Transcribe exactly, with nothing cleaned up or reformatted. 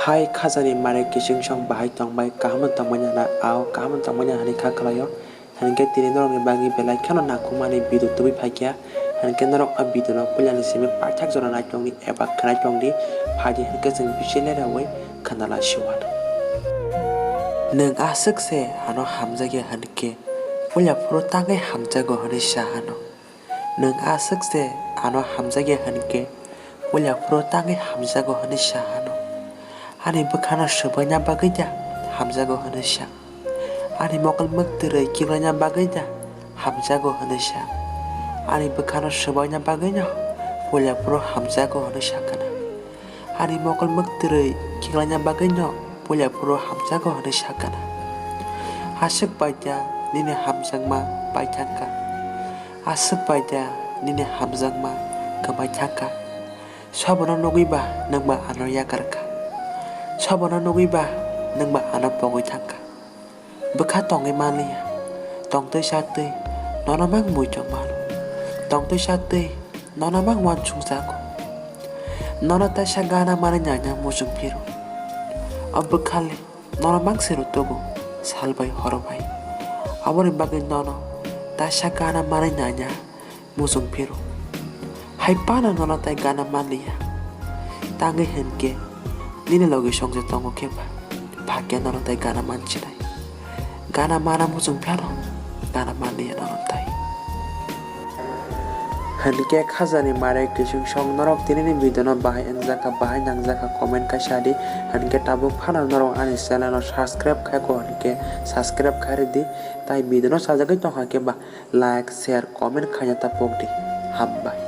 Hai khajani mare kiching song bahai tongbai, kaham no tongmani hana, ao kaham no tongmani hani kha khlaio. Hinkhe tini norokni bagwi belai kheno nakhumani video tubui phaikha. Hinkhe norok a video no puilani simi paithak jora naitongdi eba khwnaitongdi, phaidi hinkhe chwng bisi leraui khwnala siwano. Nwng aswk se ano hamjakya hinkhe, puila phuru tangwi hamjago hwnwi sa hano. Nwng aswk se ano hamjakya hinkhe, puila phuru tangwi hamjago hwnwi sa hano. Ani bwkhano swbaina bagwi da hamjago hwnwi sa. Ani mokol mwktwrwi kiklaina bagwi da hamjago hwnwi sa. Ani bwkhano swbaina bagwino puila phuru hamjago hwnwi sa kana. Ani mokol mwktwrwi kiklaina bagwino puila phuru hamjago hwnwi sa kana. Aswk bai da nini hamjakma pai thangkha. Aswk bai da nini hamjakma kwmai thangkha. Sobono nugwi ba nwng ba ano yakar kha. Sobono nugwi ba nwng ba ano pogwi thangkha. Bwkha tongwi manliya. Tongtwi chatwi nono mang muichung mano. Tongtwi chatwi nono mang uansuk jago. Nono taisa gana manwi nanya muchung phiro. O bwkhali nono mang se rw tugo sal bai horo bai. Aboni bagwi nono taisa gana manwi nanya muchung phiro. Hai phano nono tai gana manliya. Tangwi hinkhe nini logi songja tongo khe ba, phakya nono tai gana manchinai. Gana mana muchung phano gana manliya nono tai. Hinkhe khajani mare kiching song norok tinini video no bahai wngjakha, bahai nangjakha comment kaisa di. Hinkhe tabuk phano norok ani channel no subscribe khai ko hinkhe subscribe khai rwdi. Tai video no sajagwi tongkha khe ba like, share, comment khaina ta pokdi. Hambai.